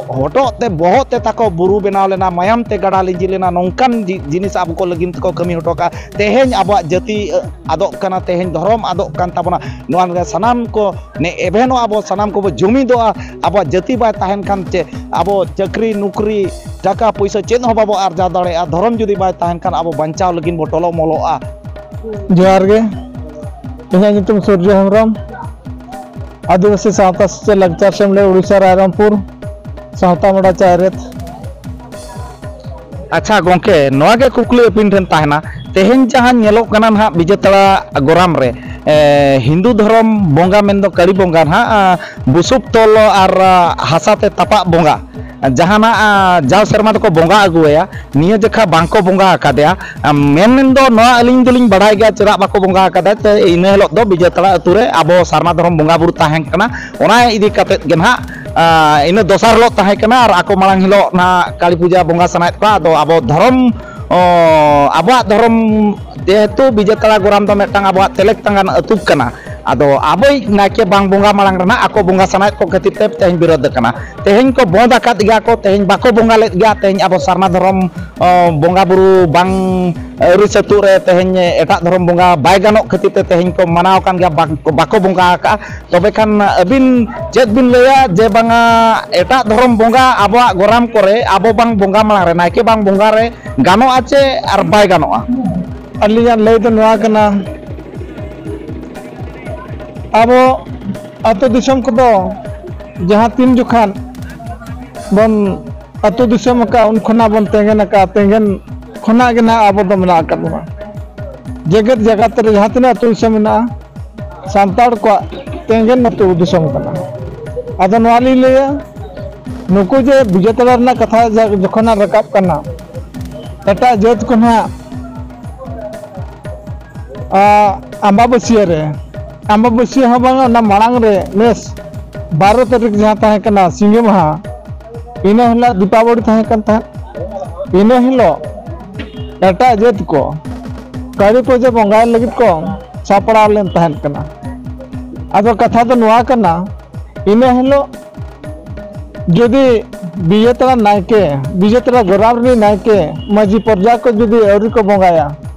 ᱦᱚᱴᱚᱜ ᱛᱮ, ᱵᱚᱦᱚᱜ ᱛᱮ ᱛᱟᱠᱚ ᱵᱩᱨᱩ ᱵᱮᱱᱟᱣ ᱞᱮᱱᱟ, ᱢᱟᱭᱟᱢ ᱛᱮ ᱜᱟᱰᱟ ᱞᱤᱸᱡᱤ ᱞᱮᱱᱟ, ᱱᱚᱝᱠᱟᱱ ᱡᱤᱱᱤᱥ ᱟᱵᱚ ᱠᱚ ᱞᱟᱹᱜᱤᱫ ᱛᱮᱠᱚ ᱠᱟᱹᱢᱤ ᱦᱚᱴᱚ ᱠᱟᱜᱼᱟ᱾ ᱛᱮᱦᱮᱧ ᱟᱵᱚᱣᱟᱜ ᱡᱟᱹᱛᱤ ᱟᱫᱚᱜ ᱠᱟᱱᱟ, ᱛᱮᱦᱮᱧ ᱫᱷᱚᱨᱚᱢ ᱟᱫᱚᱜ ᱠᱟᱱ ᱛᱟᱵᱚᱱᱟ᱾ ᱱᱚᱣᱟ ᱨᱮ ᱥᱟᱱᱟᱢ ᱠᱚ ᱮᱵᱷᱮᱱᱚᱜᱼᱟ ᱵᱚ, ᱥᱟᱱᱟᱢ ᱠᱚᱵᱚ ᱡᱩᱢᱤᱫᱚᱜᱼᱟ᱾ ᱟᱵᱚᱣᱟᱜ ᱡᱟᱹᱛᱤ ᱵᱟᱭ ᱛᱟᱦᱮᱱ ᱠᱷᱟᱱ ᱪᱮᱫ ᱟᱵᱚ ᱪᱟᱹᱠᱨᱤ ᱱᱚᱠᱨᱤ, ᱴᱟᱠᱟ ᱯᱩᱭᱥᱟᱹ ᱪᱮᱫ ᱦᱚᱸ ᱵᱟᱵᱚ ᱟᱨᱡᱟᱣ ᱫᱟᱲᱮᱭᱟᱜᱼᱟ᱾ ᱫᱷᱚᱨᱚᱢ ᱡᱩᱫᱤ ᱵᱟᱭ ᱛᱟᱦᱮᱱ ᱠᱷᱟᱱ ᱟᱵᱚ ᱵᱟᱧᱪᱟᱣ ᱞᱟᱹᱜᱤᱫ ᱵᱚ ᱴᱚᱞᱚ ᱢᱚᱞᱚᱜᱼᱟ᱾ ᱡᱚᱦᱟᱨ ᱜᱮ᱾ ᱤᱧᱟᱹᱜ ᱧᱩᱛᱩᱢ ᱥᱩᱨᱡᱚ ᱦᱮᱢᱵᱨᱚᱢ᱾ ᱟᱹᱫᱤᱵᱟᱹᱥᱤ ᱥᱟᱶᱛᱟ ᱥᱮᱪᱮᱫ ᱞᱟᱠᱪᱟᱨ ᱥᱮᱢᱞᱮᱫ ᱳᱰᱤᱥᱟ ᱨᱟᱭᱨᱚᱝᱯᱩᱨ, ᱥᱟᱶᱛᱟ ᱢᱚᱲᱟ ᱪᱟᱭᱨᱮᱛ᱾ ᱟᱪᱪᱷᱟ ᱜᱚᱢᱠᱮ, ᱱᱚᱣᱟ ᱜᱮ ᱠᱩᱠᱞᱤ ᱟᱹᱵᱤᱱ ᱴᱷᱮᱱ ᱛᱟᱦᱮᱱᱟ, ᱛᱮᱦᱮᱧ ᱡᱟᱦᱟᱸ ᱧᱮᱞᱚᱜ ᱠᱟᱱᱟ ᱱᱟᱦᱟᱜ ᱵᱤᱡᱮᱛᱟᱲᱟ ᱜᱚᱨᱟᱢ ᱨᱮ, ᱮ, ᱦᱤᱱᱫᱩ ᱫᱷᱚᱨᱚᱢ ᱵᱚᱸᱜᱟ ᱢᱮᱱᱫᱚ ᱠᱟᱹᱞᱤ ᱵᱚᱸᱜᱟ ᱱᱟᱦᱟᱜ, ᱟ, ᱵᱩᱥᱩᱵ ᱛᱚᱞ ᱟᱨ, ᱟ, ᱦᱟᱥᱟ ᱛᱮ ᱛᱟᱯᱟᱜ ᱵᱚᱸᱜᱟ, ᱡᱟᱦᱟᱱᱟᱜ, ᱟ, ᱡᱟᱣ ᱥᱮᱨᱢᱟ ᱫᱚᱠᱚ ᱵᱚᱸᱜᱟ ᱟᱹᱜᱩᱣᱟᱭᱟ, ᱱᱤᱭᱟᱹ ᱡᱚᱠᱷᱟ ᱵᱟᱝᱠᱚ ᱵᱚᱸᱜᱟ ᱟᱠᱟᱫᱮᱭᱟ᱾ ᱟ, ᱢᱮᱱ ᱢᱮᱱ ᱫᱚ ᱱᱚᱣᱟ ᱟᱹᱞᱤᱧ ᱫᱚᱞᱤᱧ ᱵᱟᱲᱟᱭ ᱜᱮᱭᱟ ᱪᱮᱫᱟᱜ ᱵᱟᱠᱚ ᱵᱚᱸᱜᱟ ᱟᱠᱟᱫᱟ, ᱛᱮ ᱤᱱᱟᱹ ᱦᱤᱞᱳᱜ ᱫᱚ ᱵᱤᱡᱮᱛᱟᱲᱟ ᱟᱹᱛᱩ ᱨᱮ ᱟᱵᱚ ᱥᱟᱨᱱᱟ ᱫᱷᱚᱨᱚᱢ ᱵᱚᱸᱜᱟ ᱵᱩᱨᱩ ᱛᱟᱦᱮᱸ ᱠᱟᱱᱟ, ᱚᱱᱟ ᱤᱫᱤ ᱠᱟᱛᱮᱫ ᱜᱮ ᱱᱟᱦᱟᱜ, ᱟ, ᱤᱱᱟᱹ ᱫᱚᱥᱟᱨ ᱦᱤᱞᱳᱜ ᱛᱟᱦᱮᱸ ᱠᱟᱱᱟ ᱟᱨ ᱟᱠᱚ ᱢᱟᱲᱟᱝ ᱦᱤᱞᱳᱜ ᱱᱟᱦᱟᱜ ᱠᱟᱹᱞᱤ ᱯᱩᱡᱟ ᱵᱚᱸᱜᱟ ᱥᱟᱱᱟᱭᱮᱫ ᱠᱚᱣᱟ᱾ ᱟᱫᱚ ᱟᱵᱚ ᱫᱷᱚᱨᱚᱢ, ᱚ, ᱟᱵᱚᱣᱟᱜ ᱫᱷᱚᱨᱚᱢ ᱡᱮᱦᱮᱛᱩ ᱵᱤᱡᱮᱛᱟᱲᱟ ᱜᱚᱨᱟᱢ ᱫᱚ ᱢᱤᱫᱴᱟᱝ ᱟᱵᱚᱣᱟᱜ ᱛᱮᱞᱮᱠ ᱛᱟᱸᱜᱟᱱ ᱟᱹᱛᱩ ᱠᱟᱱᱟ, ᱟᱫᱚ ᱟᱵᱚᱭᱤᱡ ᱱᱟᱭᱠᱮ ᱵᱟᱝ ᱵᱚᱸᱜᱟ ᱢᱟᱲᱟᱝ ᱨᱮᱱᱟᱜ ᱟᱠᱚ ᱵᱚᱸᱜᱟ ᱥᱟᱱᱟᱭᱮᱫ ᱠᱚ ᱠᱷᱟᱹᱛᱤᱨ ᱛᱮ ᱛᱮᱦᱮᱧ ᱵᱤᱨᱳᱫᱷ ᱟᱠᱟᱱᱟ᱾ ᱛᱮᱦᱮᱧ ᱠᱚ ᱵᱚᱸᱫ ᱟᱠᱟᱫ ᱜᱮᱭᱟ ᱠᱚ, ᱛᱮᱦᱮᱧ ᱵᱟᱠᱚ ᱵᱚᱸᱜᱟ ᱞᱮᱫ ᱜᱮᱭᱟ, ᱛᱮᱦᱮᱧ ᱟᱵᱚ ᱥᱟᱨᱱᱟ ᱫᱷᱚᱨᱚᱢ, ᱚ, ᱵᱚᱸᱜᱟ ᱵᱩᱨᱩ ᱵᱟᱝ ᱟᱹᱨᱤ ᱥᱟᱹᱛᱩᱜ ᱨᱮ ᱛᱮᱦᱮᱧ ᱮᱴᱟᱜ ᱫᱷᱚᱨᱚᱢ ᱵᱚᱸᱜᱟ ᱵᱟᱭ ᱜᱟᱱᱚᱜ ᱠᱷᱟᱹᱛᱤᱨ ᱛᱮ ᱛᱮᱦᱮᱧ ᱠᱚ ᱢᱟᱱᱟᱣ ᱟᱠᱟᱱ ᱜᱮᱭᱟ, ᱵᱟᱝ, ᱵᱟᱠᱚ ᱵᱚᱸᱜᱟ ᱟᱠᱟᱫᱼᱟ᱾ ᱛᱚᱵᱮ ᱠᱷᱟᱱ ᱟᱹᱵᱤᱱ ᱪᱮᱫ ᱵᱤᱱ ᱞᱟᱹᱭᱟ ᱡᱮ ᱵᱟᱝᱟ ᱮᱴᱟᱜ ᱫᱷᱚᱨᱚᱢ ᱵᱚᱸᱜᱟ ᱟᱵᱚᱣᱟᱜ ᱜᱚᱨᱟᱢ ᱠᱚᱨᱮ ᱟᱵᱚ ᱵᱟᱝ ᱵᱚᱸᱜᱟ ᱢᱟᱲᱟᱝ ᱨᱮ, ᱱᱟᱭᱠᱮ ᱵᱟᱝ ᱵᱚᱸᱜᱟ ᱨᱮ ᱜᱟᱱᱚᱜᱼᱟ ᱪᱮ ᱟᱨ ᱵᱟᱭ ᱜᱟᱱᱚᱜᱼᱟ? ᱟᱹᱞᱤᱧᱟᱜ ᱞᱟᱹᱭ ᱫᱚ ᱱᱚᱣᱟ ᱠᱟᱱᱟ, ᱟᱵᱚ ᱟᱹᱛᱩ ᱫᱤᱥᱚᱢ ᱠᱚᱫᱚ ᱡᱟᱦᱟᱸ ᱛᱤᱱ ᱡᱚᱠᱷᱟᱱ ᱵᱚᱱ ᱟᱹᱛᱩ ᱫᱤᱥᱚᱢ ᱟᱠᱟᱫ, ᱩᱱ ᱠᱷᱚᱱᱟᱜ ᱵᱚᱱ ᱛᱮᱸᱜᱮᱱ ᱟᱠᱟᱫ, ᱛᱮᱸᱜᱮᱱ ᱠᱷᱚᱱᱟᱜ ᱜᱮ ᱱᱟᱦᱟᱜ ᱟᱵᱚ ᱫᱚ ᱢᱮᱱᱟᱜ ᱟᱠᱟᱫ ᱵᱚᱱᱟ᱾ ᱡᱮᱜᱮᱛ ᱡᱟᱠᱟᱛ ᱨᱮ ᱡᱟᱦᱟᱸ ᱛᱤᱱᱟᱹᱜ ᱟᱹᱛᱩ ᱫᱤᱥᱚᱢ ᱢᱮᱱᱟᱜᱼᱟ, ᱥᱟᱱᱛᱟᱲ ᱠᱚᱣᱟᱜ ᱛᱮᱸᱜᱮᱱ ᱟᱹᱛᱩ ᱫᱤᱥᱚᱢ ᱠᱟᱱᱟ᱾ ᱟᱫᱚ ᱱᱚᱣᱟ ᱞᱤᱧ ᱞᱟᱹᱭᱟ, ᱱᱩᱠᱩ ᱡᱮ ᱵᱤᱡᱮᱛᱟᱲᱟ ᱨᱮᱱᱟᱜ ᱠᱟᱛᱷᱟ ᱡᱟ-, ᱡᱚᱠᱷᱚᱱ ᱨᱟᱠᱟᱵ ᱠᱟᱱᱟ, ᱮᱴᱟᱜ ᱡᱟᱹᱛ ᱠᱚ ᱱᱟᱦᱟᱜ, ᱟ, ᱟᱢᱵᱟᱵᱟᱹᱥᱭᱟᱹ ᱨᱮ, ᱟᱢᱵᱟᱵᱟᱹᱥᱭᱟᱹ ᱦᱚᱸ ᱵᱟᱝᱟ, ᱚᱱᱟ ᱢᱟᱲᱟᱝ ᱨᱮ ᱱᱮᱥ ᱵᱟᱨᱚ ᱛᱟᱹᱨᱤᱠᱷ ᱡᱟᱦᱟᱸ ᱛᱟᱦᱮᱸ ᱠᱟᱱᱟ ᱥᱤᱸᱜᱮ ᱢᱟᱦᱟ, ᱤᱱᱟᱹ ᱦᱤᱞᱳᱜ ᱫᱤᱯᱟᱵᱚᱞᱤ ᱛᱟᱦᱮᱸ ᱠᱟᱱ ᱛᱟᱦᱮᱸᱫ᱾ ᱤᱱᱟᱹ ᱦᱤᱞᱳᱜ ᱮᱴᱟᱜ ᱡᱟᱹᱛ ᱠᱚ ᱠᱟᱹᱞᱤ ᱯᱩᱡᱟᱹ ᱵᱚᱸᱜᱟᱭ ᱞᱟᱹᱜᱤᱫ ᱠᱚ ᱥᱟᱯᱲᱟᱣ ᱞᱮᱱ ᱛᱟᱦᱮᱸᱫ ᱠᱟᱱᱟ᱾ ᱟᱫᱚ ᱠᱟᱛᱷᱟ ᱫᱚ ᱱᱚᱣᱟ ᱠᱟᱱᱟ, ᱤᱱᱟᱹ ᱦᱤᱞᱳᱜ ᱡᱩᱫᱤ ᱵᱤᱡᱮᱛᱟᱲᱟ ᱱᱟᱭᱠᱮ, ᱵᱤᱡᱮᱛᱟᱲᱟ ᱜᱚᱨᱟᱢ ᱨᱤᱱᱤᱡ ᱱᱟᱭᱠᱮ, ᱢᱟᱹᱡᱷᱤ ᱯᱚᱨᱡᱟ ᱠᱚ ᱡᱩᱫᱤ ᱟᱹᱣᱨᱤ ᱠᱚ ᱵᱚᱸᱜᱟᱭᱟ,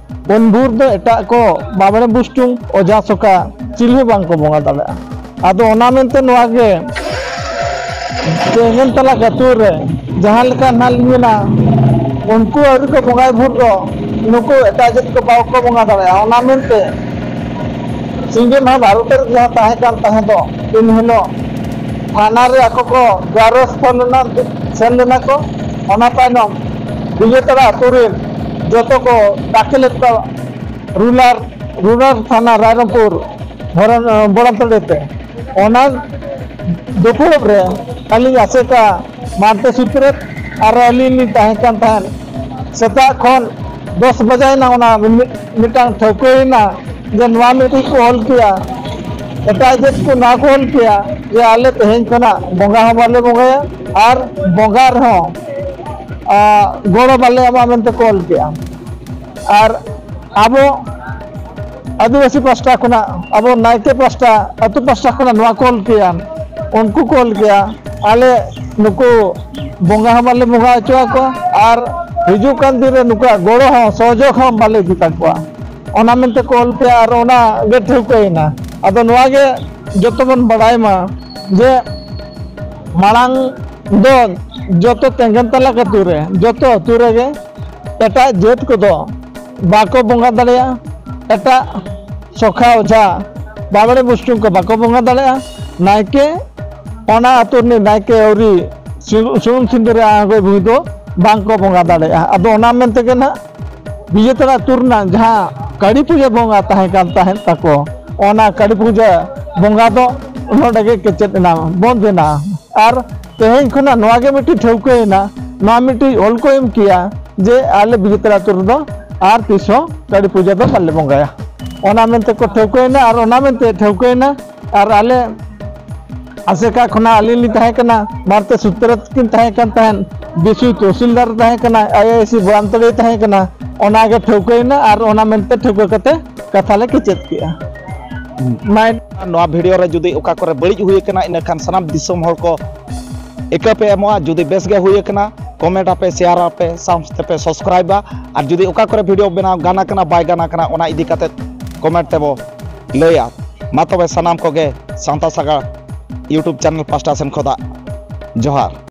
ᱩᱱ ᱵᱷᱳᱨ ᱫᱚ ᱮᱴᱟᱜ ᱠᱚ ᱵᱟᱢᱲᱮ ᱵᱩᱥᱴᱩᱢ, ᱚᱡᱷᱟ ᱥᱚᱠᱟ ᱪᱤᱞᱤ ᱦᱚᱸ ᱵᱟᱝ ᱠᱚ ᱵᱚᱸᱜᱟ ᱫᱟᱲᱮᱭᱟᱜᱼᱟ᱾ ᱟᱫᱚ ᱚᱱᱟ ᱢᱮᱱᱛᱮ ᱱᱚᱣᱟ ᱜᱮ ᱛᱮᱦᱮᱧ ᱛᱟᱞᱟ ᱟᱹᱛᱩ ᱨᱮ ᱡᱟᱦᱟᱸ ᱞᱮᱠᱟ ᱱᱟᱦᱟᱜ ᱞᱤᱧ ᱢᱮᱱᱟ, ᱩᱱᱠᱩ ᱟᱹᱣᱨᱤ ᱠᱚ ᱵᱚᱸᱜᱟᱭ ᱵᱷᱳᱨ ᱫᱚ ᱱᱩᱠᱩ ᱮᱴᱟᱜ ᱡᱟᱹᱛ ᱠᱚ ᱵᱟᱠᱚ ᱵᱚᱸᱜᱟ ᱫᱟᱲᱮᱭᱟᱜᱼᱟ᱾ ᱚᱱᱟ ᱢᱮᱱᱛᱮ ᱥᱤᱸᱜᱮ ᱢᱟᱦᱟ ᱵᱟᱨᱚ ᱛᱟᱹᱨᱤᱠᱷ ᱡᱟᱦᱟᱸ ᱛᱟᱦᱮᱸ ᱠᱟᱱ ᱛᱟᱦᱮᱸ ᱫᱚ, ᱤᱱ ᱦᱤᱞᱳᱜ ᱛᱷᱟᱱᱟ ᱨᱮ ᱟᱠᱚ ᱠᱚ ᱫᱩᱣᱟᱨᱚᱥᱛ ᱞᱮᱱᱟ, ᱥᱮᱱ ᱞᱮᱱᱟ ᱠᱚ᱾ ᱚᱱᱟ ᱛᱟᱭᱱᱚᱢ ᱵᱤᱡᱮᱛᱟᱲᱟ ᱟᱹᱛᱩ ᱨᱮᱱ ᱡᱚᱛᱚ ᱠᱚ ᱫᱟᱠᱷᱮᱞᱮᱫ ᱠᱚᱣᱟ ᱨᱩᱨᱟᱞ, ᱨᱩᱨᱟᱞ ᱛᱷᱟᱱᱟ ᱨᱟᱭᱨᱚᱝᱯᱩᱨ ᱵᱚᱲᱟᱢᱛᱟᱹᱲᱤ ᱛᱮ᱾ ᱚᱱᱟ ᱫᱩᱯᱲᱩᱵ ᱨᱮ ᱟᱹᱞᱤᱧ ᱟᱥᱮᱠᱟ ᱢᱟᱱᱛᱮ ᱥᱩᱛᱨᱮᱛ ᱟᱨ ᱟᱹᱞᱤᱧ ᱞᱤᱧ ᱛᱟᱦᱮᱸ ᱠᱟᱱ ᱛᱟᱦᱮᱸᱫ᱾ ᱥᱮᱛᱟᱜ ᱠᱷᱚᱱ ᱫᱚᱥ ᱵᱟᱡᱟᱭᱮᱱᱟ, ᱚᱱᱟ ᱢᱤᱫ-, ᱢᱤᱫᱴᱟᱝ ᱴᱷᱟᱹᱣᱠᱟᱹᱭᱮᱱᱟ ᱡᱮ ᱱᱚᱣᱟ ᱢᱤᱫᱴᱤᱡ ᱠᱚ ᱚᱞ ᱠᱮᱭᱟ, ᱮᱴᱟᱜ ᱡᱟᱹᱛ ᱠᱚ ᱱᱚᱣᱟ ᱠᱚ ᱚᱞ ᱠᱮᱭᱟ ᱡᱮ ᱟᱞᱮ ᱛᱮᱦᱮᱧ ᱠᱷᱚᱱᱟᱜ ᱵᱚᱸᱜᱟ ᱦᱚᱸ ᱵᱟᱞᱮ ᱵᱚᱸᱜᱟᱭᱟ ᱟᱨ ᱵᱚᱸᱜᱟ ᱨᱮᱦᱚᱸ, ᱟ, ᱜᱚᱲᱚ ᱵᱟᱞᱮ ᱮᱢᱟ ᱢᱮᱱᱛᱮ ᱠᱚ ᱚᱞ ᱠᱮᱜᱼᱟ᱾ ᱟᱨ ᱟᱵᱚ ᱟᱹᱫᱤᱵᱟᱹᱥᱤ ᱯᱟᱥᱴᱟ ᱠᱷᱚᱱᱟᱜ, ᱟᱵᱚ ᱱᱟᱭᱠᱮ ᱯᱟᱥᱴᱟ, ᱟᱹᱛᱩ ᱯᱟᱥᱴᱟ ᱠᱷᱚᱱᱟᱜ ᱱᱚᱣᱟ ᱠᱚ ᱚᱞ ᱠᱮᱜᱼᱟ, ᱩᱱᱠᱩ ᱠᱚ ᱚᱞ ᱠᱮᱜᱼᱟ, ᱟᱞᱮ ᱱᱩᱠᱩ ᱵᱚᱸᱜᱟ ᱦᱚᱸ ᱵᱟᱞᱮ ᱵᱚᱸᱜᱟ ᱦᱚᱪᱚ ᱟᱠᱚᱣᱟ ᱟᱨ ᱦᱤᱡᱩᱜ ᱠᱟᱱ ᱫᱤᱱ ᱨᱮ ᱱᱩᱠᱩᱣᱟᱜ ᱜᱚᱲᱚ ᱦᱚᱸ ᱥᱚᱦᱚᱡᱳᱜᱽ ᱦᱚᱸ ᱵᱟᱞᱮ ᱤᱫᱤ ᱛᱟᱠᱚᱣᱟ᱾ ᱚᱱᱟ ᱢᱮᱱᱛᱮ ᱠᱚ ᱚᱞ ᱠᱮᱜᱼᱟ ᱟᱨ ᱚᱱᱟ ᱜᱮ ᱴᱷᱟᱹᱣᱠᱟᱹᱭᱮᱱᱟ᱾ ᱟᱫᱚ ᱱᱚᱣᱟ ᱜᱮ ᱡᱚᱛᱚ ᱵᱚᱱ ᱵᱟᱲᱟᱭ ᱢᱟ ᱡᱮ ᱢᱟᱲᱟᱝ ᱫᱚ ᱡᱚᱛᱚ ᱛᱮᱸᱜᱮᱱ ᱛᱟᱞᱟ ᱟᱹᱛᱩ ᱨᱮ, ᱡᱚᱛᱚ ᱟᱹᱛᱩ ᱨᱮᱜᱮ ᱮᱴᱟᱜ ᱡᱟᱹᱛ ᱠᱚᱫᱚ ᱵᱟᱠᱚ ᱵᱚᱸᱜᱟ ᱫᱟᱲᱮᱭᱟᱜᱼᱟ, ᱮᱴᱟᱜ ᱥᱚᱠᱷᱟ ᱚᱡᱷᱟ ᱵᱟᱵᱲᱮ ᱵᱩᱥᱴᱩᱢ ᱠᱚ ᱵᱟᱠᱚ ᱵᱚᱸᱜᱟ ᱫᱟᱲᱮᱭᱟᱜᱼᱟ᱾ ᱱᱟᱭᱠᱮ ᱚᱱᱟ ᱟᱹᱛᱩ ᱨᱤᱱᱤᱡ ᱱᱟᱭᱠᱮ ᱟᱹᱣᱨᱤ ᱥᱩ-, ᱥᱩᱱᱩᱢ ᱥᱤᱸᱫᱩᱨ ᱨᱮ ᱟᱬᱜᱚᱭ ᱵᱷᱳᱨ ᱫᱚ ᱵᱟᱝ ᱠᱚ ᱵᱚᱸᱜᱟ ᱫᱟᱲᱮᱭᱟᱜᱼᱟ᱾ ᱟᱫᱚ ᱚᱱᱟ ᱢᱮᱱ ᱛᱮᱜᱮ ᱱᱟᱦᱟᱜ ᱵᱤᱡᱮᱛᱟᱲᱟ ᱟᱹᱛᱩ ᱨᱮᱱᱟᱜ ᱡᱟᱦᱟᱸ ᱠᱟᱹᱲᱤ ᱯᱩᱡᱟᱹ ᱵᱚᱸᱜᱟ ᱛᱟᱦᱮᱸ ᱠᱟᱱ ᱛᱟᱦᱮᱸᱫ ᱛᱟᱠᱚ, ᱚᱱᱟ ᱠᱟᱹᱲᱤ ᱯᱩᱡᱟᱹ ᱵᱚᱸᱜᱟ ᱫᱚ ᱱᱚᱰᱮ ᱜᱮ ᱠᱮᱪᱮᱫ ᱮᱱᱟ, ᱵᱚᱱᱫ ᱮᱱᱟ᱾ ᱟᱨ ᱛᱮᱦᱮᱧ ᱠᱷᱚᱱᱟᱜ ᱱᱚᱣᱟ ᱜᱮ ᱢᱤᱫᱴᱤᱡ ᱴᱷᱟᱹᱣᱠᱟᱹᱭᱮᱱᱟ, ᱱᱚᱣᱟ ᱢᱤᱫᱴᱤᱡ ᱚᱞ ᱠᱚ ᱮᱢ ᱠᱮᱭᱟ ᱡᱮ ᱟᱞᱮ ᱵᱤᱡᱮᱛᱟᱲᱟ ᱟᱹᱛᱩ ᱨᱮᱫᱚ ᱟᱨ ᱛᱤᱥ ᱦᱚᱸ ᱠᱟᱹᱲᱤ ᱯᱩᱡᱟᱹ ᱫᱚ ᱵᱟᱞᱮ ᱵᱚᱸᱜᱟᱭᱟ᱾ ᱚᱱᱟ ᱢᱮᱱᱛᱮ ᱠᱚ ᱴᱷᱟᱹᱣᱠᱟᱹᱭᱮᱱᱟ ᱟᱨ ᱚᱱᱟ ᱢᱮᱱᱛᱮ ᱴᱷᱟᱹᱣᱠᱟᱹᱭᱮᱱᱟ᱾ ᱟᱨ ᱟᱞᱮ ᱟᱥᱮᱠᱟ ᱠᱷᱚᱱᱟᱜ ᱟᱹᱞᱤᱧ ᱞᱤᱧ ᱛᱟᱦᱮᱸ ᱠᱟᱱᱟ, ᱢᱟᱨᱛᱮ ᱥᱩᱛᱨᱮᱛ ᱠᱤᱱ ᱛᱟᱦᱮᱸ ᱠᱟᱱ ᱛᱟᱦᱮᱸᱫ, ᱵᱤᱥᱩᱭ ᱛᱚᱦᱥᱤᱞᱫᱟᱨ ᱛᱟᱦᱮᱸ ᱠᱟᱱᱟ, ᱟᱭ ᱟᱭ ᱥᱤ ᱵᱚᱲᱟᱱᱛᱟᱹᱲᱤ ᱛᱟᱦᱮᱸ ᱠᱟᱱᱟ᱾ ᱚᱱᱟᱜᱮ ᱴᱷᱟᱹᱣᱠᱟᱹᱭᱮᱱᱟ ᱟᱨ ᱚᱱᱟ ᱢᱮᱱᱛᱮ ᱴᱷᱟᱹᱣᱠᱟᱹ ᱠᱟᱛᱮ ᱠᱟᱛᱷᱟ ᱞᱮ ᱠᱮᱪᱮᱫ ᱠᱮᱜᱼᱟ᱾ ᱢᱟᱭ ᱱᱚᱣᱟ ᱵᱷᱤᱰᱤᱭᱳ ᱨᱮ ᱡᱩᱫᱤ ᱚᱠᱟ ᱠᱚᱨᱮ ᱵᱟᱹᱲᱤᱡ ᱦᱩᱭ ᱟᱠᱟᱱᱟ, ᱤᱱᱟᱹ ᱠᱷᱟᱱ ᱥᱟᱱᱟᱢ ᱫᱤᱥᱚᱢ ᱦᱚᱲ ᱠᱚ ᱤᱠᱟᱹ ᱯᱮ ᱮᱢᱚᱜᱼᱟ᱾ ᱡᱩᱫᱤ ᱵᱮᱥ ᱜᱮ ᱦᱩᱭ ᱟᱠᱟᱱᱟ, ᱠᱚᱢᱮᱱᱴ ᱟᱯᱮ, ᱥᱮᱭᱟᱨ ᱟᱯᱮ, ᱥᱟᱶᱛᱮ ᱯᱮ ᱥᱟᱵᱥᱠᱨᱟᱭᱤᱵᱟ᱾ ᱟᱨ ᱡᱩᱫᱤ ᱚᱠᱟ ᱠᱚᱨᱮ ᱵᱷᱤᱰᱤᱭᱳ ᱵᱮᱱᱟᱣ ᱜᱟᱱ ᱟᱠᱟᱱᱟ, ᱵᱟᱭ ᱜᱟᱱ ᱟᱠᱟᱱᱟ, ᱚᱱᱟ ᱤᱫᱤ ᱠᱟᱛᱮ ᱠᱚᱢᱮᱱᱴ ᱛᱮᱵᱚ ᱞᱟᱹᱭᱟ᱾ ᱢᱟ ᱛᱚᱵᱮ ᱥᱟᱱᱟᱢ ᱠᱚᱜᱮ ᱥᱟᱶᱛᱟ ᱥᱟᱜᱟᱲ ᱤᱭᱩᱴᱩᱵᱽ ᱪᱮᱱᱮᱞ ᱯᱟᱥᱴᱟ ᱥᱮᱱ ᱠᱷᱚᱱᱟᱜ ᱡᱚᱦᱟᱨ᱾